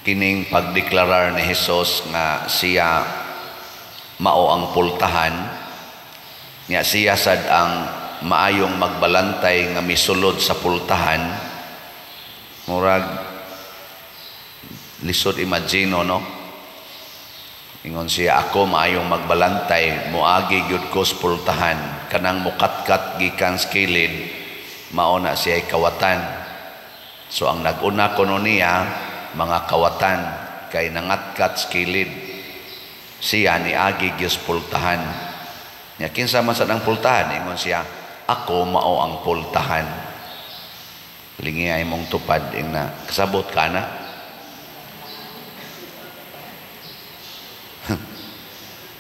Kining pagdeklarar ni Hesus nga siya mao ang pultahan, nga siya sad ang maayong magbalantay nga misulod sa pultahan, murag lisod imagine, no? Ingon siya, "Ako maayong magbalantay, moagi gyud ko sa pultahan, kanang mukatkat gikan sa kilid, mao na siya kawatan." So ang nag-una kuno niya mga kawatan kay nangatkat sa kilid. Siya niagi gyud sa pultahan. Nya kinsa man sad ang pultahan? Ingon siya, "Ako mao ang pultahan." Lingi ay mong tupad ing na kasabot ka na.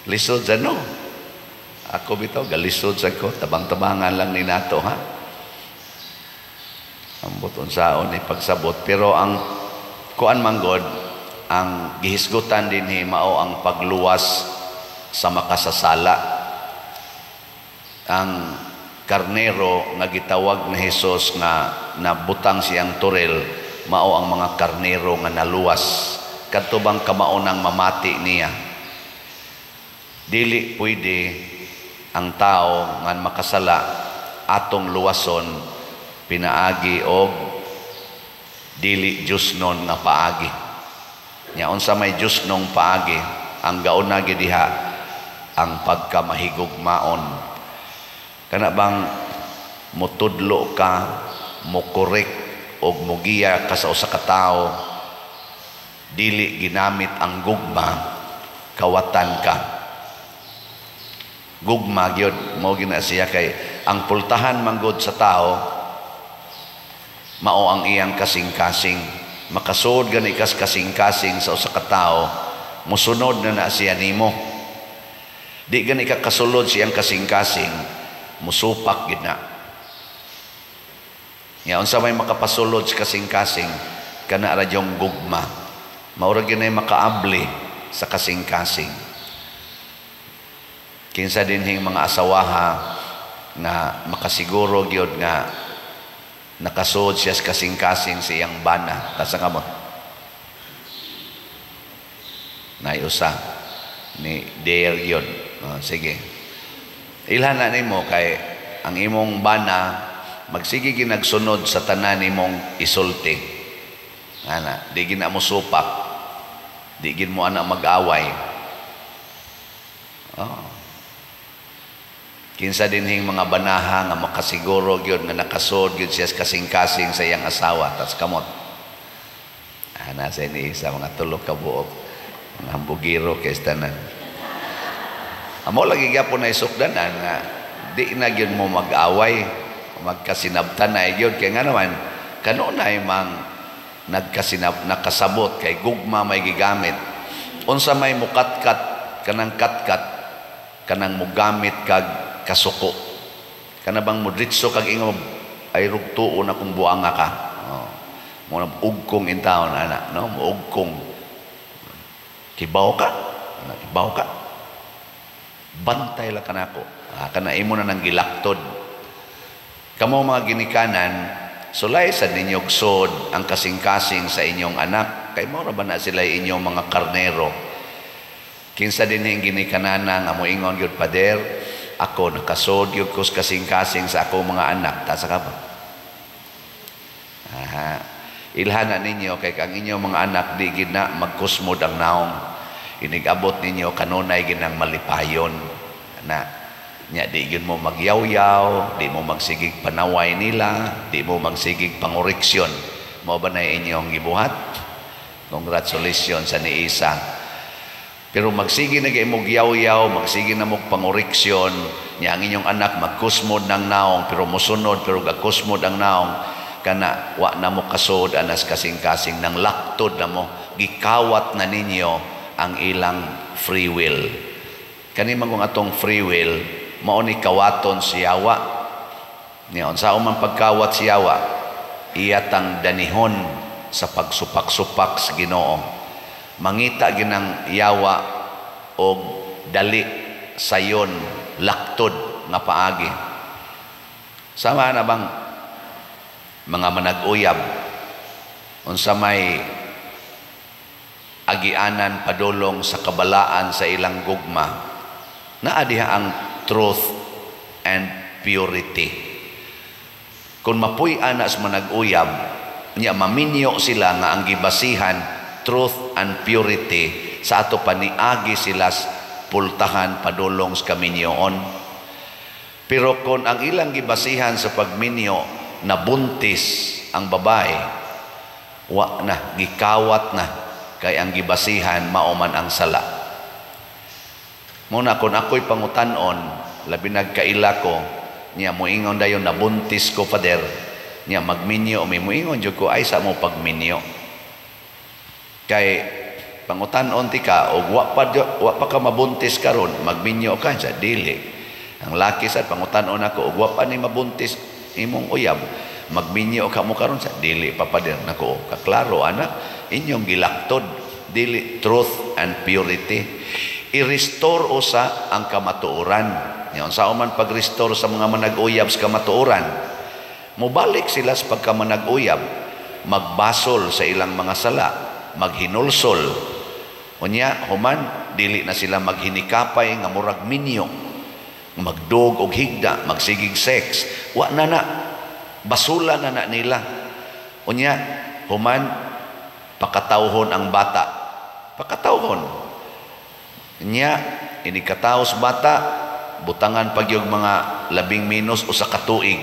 Lisod sa, no? Ako bitaw, galisod sa ko. Tabang-tabangan lang ni nato, ha? Ambot unsaon ni pagsabot. Pero ang kuan manggod, ang gihisgutan dinhi mao ang pagluwas sa makasasala. Ang karnero nga gitawag ni Hesus nga nabutang siyang toril, mao ang mga karnero nga naluwas. Kadto bang kamaunang mamati niya. Dili pwede ang tao nga makasala atong luwason pinaagi og dili Diyosnon nga paagi. Nya unsa may Diyosnong paagi? Ang gauna gyud diha ang pagkamahigugmaon. Kana bang mutudlo ka, mokorek og mogiya ka sa usa ka tawo, dili ginamit ang gugma, kawatan ka. Gugma gyud mao gina siya kay ang pultahan manggod sa tao mao ang iyang kasing-kasing. Makasuod gani kas kasing-kasing sa usa ka tawo, musunod na na siya nimo. Di gani ka kasulod siyang kasing-kasing, musupak gid na. Nya unsa may makapasulod sa kasing-kasing? Kana ra yung gugma. Mao ra gyud makaabli sa kasing-kasing. Kinsa dinhing mga asawaha nga makasiguro gyud nga nakasuod siya sa kasing-kasing sa iyang bana? Tasa kamot. Naiusa ni dare yun. Oh, sige. Ilhan na nimo kay ang imong bana magsige ginagsunod sa tanan nimong isulti. Ana, di gina mo supak. Di gin mo ana mag-away. Oh. Kinsa dinhing mga banaha nga makasiguro gyud nga nakasud gyud siya sa kasing-kasing sa iyang asawa? Tas kamot. Ana sa ini isa mga tulo ka buok. Mga hambugiro kay tanan. Amo lagi gyapon na isukdanan nga di na gyud mo mag-away, magkasinabtan na gyud kay nga naman kanunay mang nagkasinab nakasabot kay gugma may gigamit. Unsa may mukatkat kanang katkat kanang mugamit kag kasuko. Kana bang mudritso kag ingon ay rugtuon akong buanga ka. Oh. Mo na ugkong intawon ana, no? Muugkong. Kibaw ka? Ana, kibaw ka? Bantay la kanako. Ah, kana imo na nang gilaktod. Kamo mga ginikanan, sulay sa ninyog sod ang kasing-kasing sa inyong anak. Kay mao ra ba na sila inyong mga karnero? Kinsa dinhing ginikanana nga moingon gyud, "Pader, ako nakasod gyud ko sa kasing-kasing sa akong mga anak"? Tasa ka ba? Aha. Ilhan na ninyo kay ang inyong mga anak di gid na magkusmod ang naong. Inigabot ninyo kanunay ginang malipayon. Na nya di gyud mo magyawyaw, di mo magsigig panaway nila, di mo magsigig pangoreksyon. Mao ba na inyong gibuhat? Congratulations sa niisa. Pero magsige na kay mo gyawyaw, magsige na mo pangoreksyon, nya ang inyong anak magkusmod ng naong pero mosunod pero gakusmod ang naong, kana wa na mo kasod anas kasing-kasing nang laktod na mo, gikawat na ninyo ang ilang free will. Kani man kung atong free will mao ni kawaton si yawa. Niya unsa man pagkawat si yawa? Iya tang danihon sa pagsupak-supak sa Ginoo. Mangita ginang yawa og dali sayon laktod nga paagi. Sama na bang mga manag-uyab, unsa may agianan padulong sa kabalaan sa ilang gugma, naa diha ang truth and purity. Kung mapuy-an na sa manag-uyab nya, maminyo sila nga ang gibasihan truth and purity, sa ato pa niagi sila pultahan padulong sa kaminyoon. Pero kung ang ilang gibasihan sa pagminyo, nabuntis ang babae, wa na, gikawat na, kay ang gibasihan mao man ang sala. Muna kung ako'y pangutan-on, labi nagkaila ko, niya moingon dayon, "Nabuntis ko, Father," niya magminyo, may moingon jud ko, "Ay sa mo pagminyo." Kay pangutan-on ti ka og wa pa ka mabuntis karon, magminyo ka sa dili. Ang laki sad, pangutan-on ako og wa pa ni mabuntis imong uyab, magminyo ka mo karon sa dili pa, Pader. Nako, kaklaro ana, inyong gilaktod, dili truth and purity. I-restore usa ang kamatuoran. Nya unsa man pag-restore sa mga manag-uyab sa kamatuoran? Mobalik sila sa pagkamanag-uyab, magbasol sa ilang mga sala, maghinulsol. Unya human, dili na sila maghinikapay nga murag minyo, magdog og higda, magsigig sex. Wa na na, basula na na nila. Unya human, pakatawhon ang bata, pakatawhon nya. Inikataos bata, butangan pagyog mga labing minus 1 ka tuig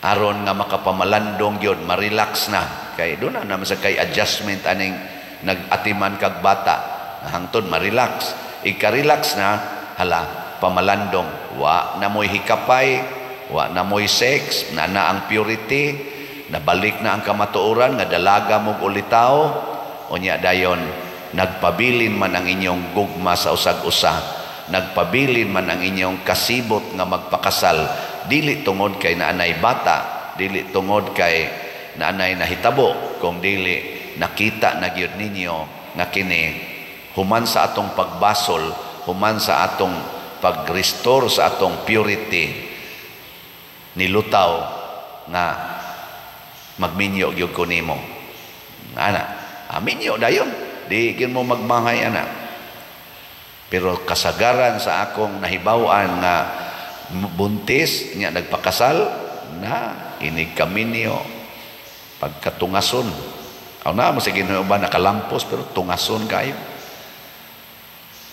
aron nga makapamalandong gyud, ma-relax na, kay doon na naman sa kay adjustment aning nag-atiman kag bata hangtod ma-relax. Ika-relax na, hala, pamalandong. Wa na mo'y hikapay, wa na mo'y sex na, na ang purity, nabalik na ang kamatuoran nga dalaga mog ulitaw. Unya dayon, nagpabilin man ang inyong gugma sa usag-usa, nagpabilin man ang inyong kasibot nga magpakasal, dili tungod kay naanay bata, dili tungod kay naanay nahitabo, kung dili nakita na gyud ninyo nga kini, human sa atong pagbasol, human sa atong pag-restore sa atong purity, nilutaw nga magminyo gyud ko nimo ana. Aminyo dayon, di gyud mo magmahay ana. Pero kasagaran sa akong nahibaw-an nga buntis nya nagpakasal na, inig kaminyo, pagkatungason. Aw na mo sige ba nakalampos, pero tungason kayo.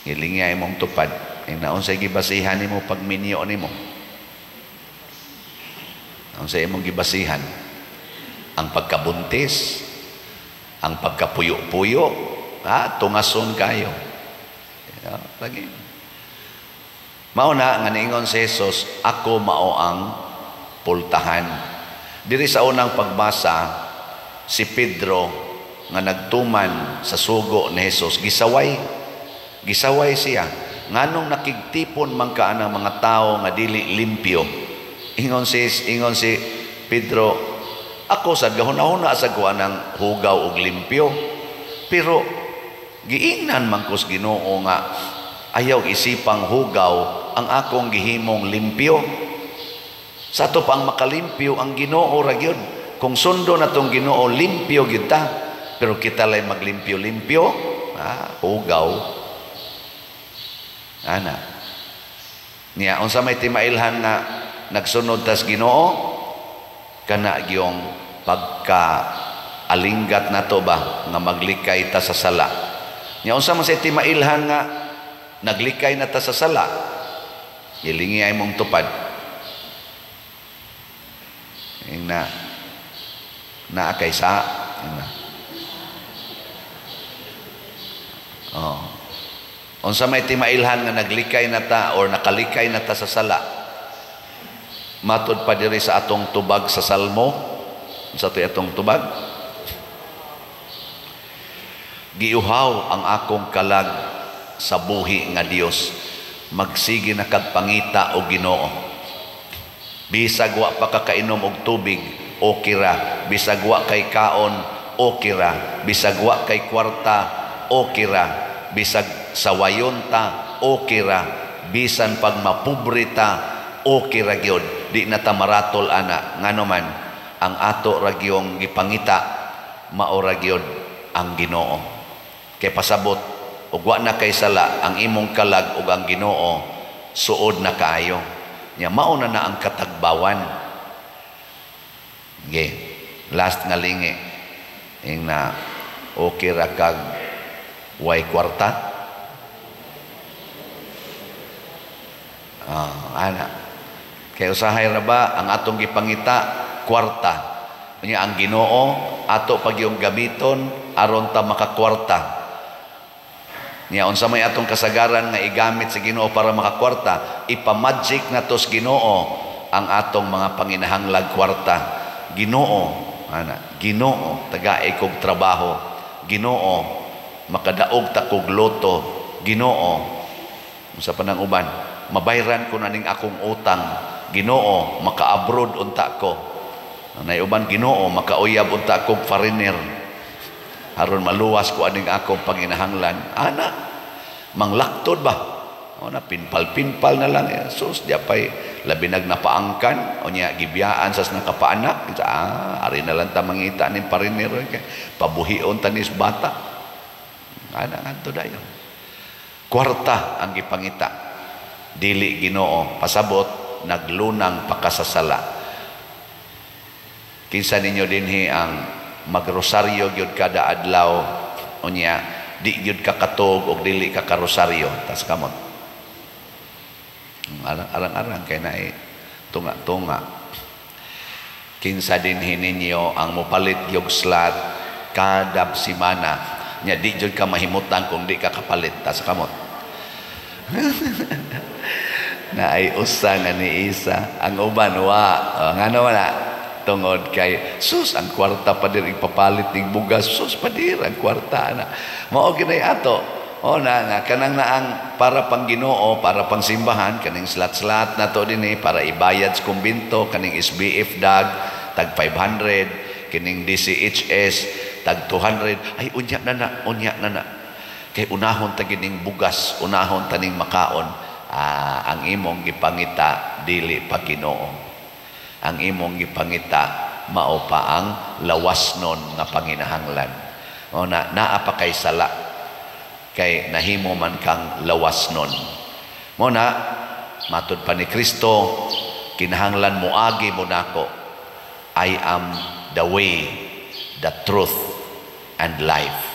Ngilingi imong tupad. Naon sa gibasihan nimo pagminyo nimo? Naon sa imong gibasihan? Ang pagkabuntis, ang pagkapuyo-puyo, ha, tungason kayo. Ya, lagi. Mao na nga niingon si Jesus, "Ako mao ang pultahan." Diri sa unang pagbasa, si Pedro nga nagtuman sa sugo ni Jesus, gisaway. Gisaway siya. Nganong nakigtipon man ka ang mga tao nga dili limpyo? Ingon si Pedro, "Ako sad gahuna-huna sa kuha ng hugaw og limpyo. Pero giingnan man ko sa Ginoo nga ayaw isipang hugaw ang akong gihimong limpyo." Sa ato pa ang makalimpyo ang Ginoo ra gyud. Kung sundo na tong Ginoo, limpyo gyud ta. Pero kita lay maglimpyo-limpyo, ah, hugaw. Ana. Niya unsa may timailhan nga nagsunod tas Ginoo? Kana gyong pagka alinggat nato ba nga maglikay ta sa sala. Nya unsa man say timailhan nga naglikay na ta sa sala? Gilingi ay mong tupad. Ing na naa kay sa ing na. Oh. Unsa may timailhan nga naglikay na ta or nakalikay na ta sa sala? Matod pa diri sa atong tubag sa Salmo. Unsa to'y atong tubag? Giuhaw ang akong kalag sa buhi nga Dios. Magsige na kag pangita og Ginoo. Bisag wa pa ka kainom og tubig, okay ra. Bisag wa kay kaon, okay ra. Bisag wa kay kwarta, okay ra. Bisag sawayon ta, okay ra. Bisan pag mapobre ta, okay ra gyud. Di na ta maratol ana. Ngano man ang ato ra gyung gipangita, mao ra gyud ang Ginoo. Kay pasabot ug wa na kay sala ang imong kalag ug ang Ginoo, suod na kaayo. Nya mao na na ang katagbawan. Ge, last nga lingi ing na okay ra kag way kwarta. Ana. Kay usahay ra ba ang atong gipangita kwarta. Unya ang Ginoo ato pagyong gamiton aron ta makakwarta. Nya unsa may atong kasagaran nga igamit sa Ginoo para makakwarta, ipamagic nato sa Ginoo ang atong mga panginahanglag kwarta. Ginoo, ana, Ginoo tagae kog trabaho. Ginoo makadaog ta kog loto. Ginoo unsa pa nang uban, mabayran ko na ning akong utang. Ginoo maka-abroad unta ko. Anay uban, Ginoo makauyab unta kog foreigner aron maluwas ko aning akong panginahanglan. Ana, manglaktod ba? O na pinpal-pinpal na lang. Sus, di pa'y labi nagnapaangkan o niya gibiyaan sa nakapaanak. Ari na lang ta mangita ning foreigner, pabuhion ta nis bata. Ana ngadto dayon. Kwarta ang gipangita, dili Ginoo. Pasabot naglunang pakasasala. Kinsa ninyo dinhi ang magrosaryo gyud kada adlaw, unya di gyud ka katog og dili ka karosaryo? Tas kamot. Arang-arang kay naay tunga-tunga. Kinsa dinhi ninyo ang mopalit gyud slot kada semana, nya di gyud ka mahimutang kung di ka kapalit? Tas kamot. Naay usa nga ni isa, ang uban wa. O, ngano wala? Tungod kay sus ang kwarta pa dir ipapalit ning bugas, sus pa dir ang kwarta na. Mao ginay ato. O na nga kanang naang para pang Ginoo, para pang simbahan, kaning slat-slat na to dinhi para ibayad sa kumbinto, kaning SBF dag tag 500, kining DCHS tag 200. Ay unya na na, unya na na. Kay unahon ta gining bugas, unahon ta ning makaon. Ang imong gipangita dili pa Ginoo. Ang imong gipangita mao pa ang lawasnon nga panginahanglan. O na naa pa kay sala, kay nahimo man kang lawasnon. Mo na matud pa ni Kristo, kinahanglan moagi mo nako. I am the way, the truth, and life.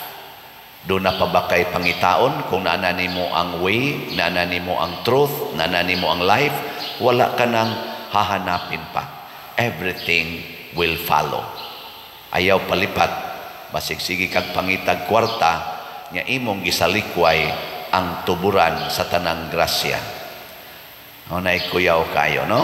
Do na pa ba kay pangitaon kung naa nimo ang way, naa nimo ang truth, naa nimo ang life? Wala ka nang hahanapin pa. Everything will follow. Ayaw palipat, basig sige kag pangitag kwarta, nya imong gisalikway ang tuburan sa tanang grasya. O na ikuyaw kayo, no?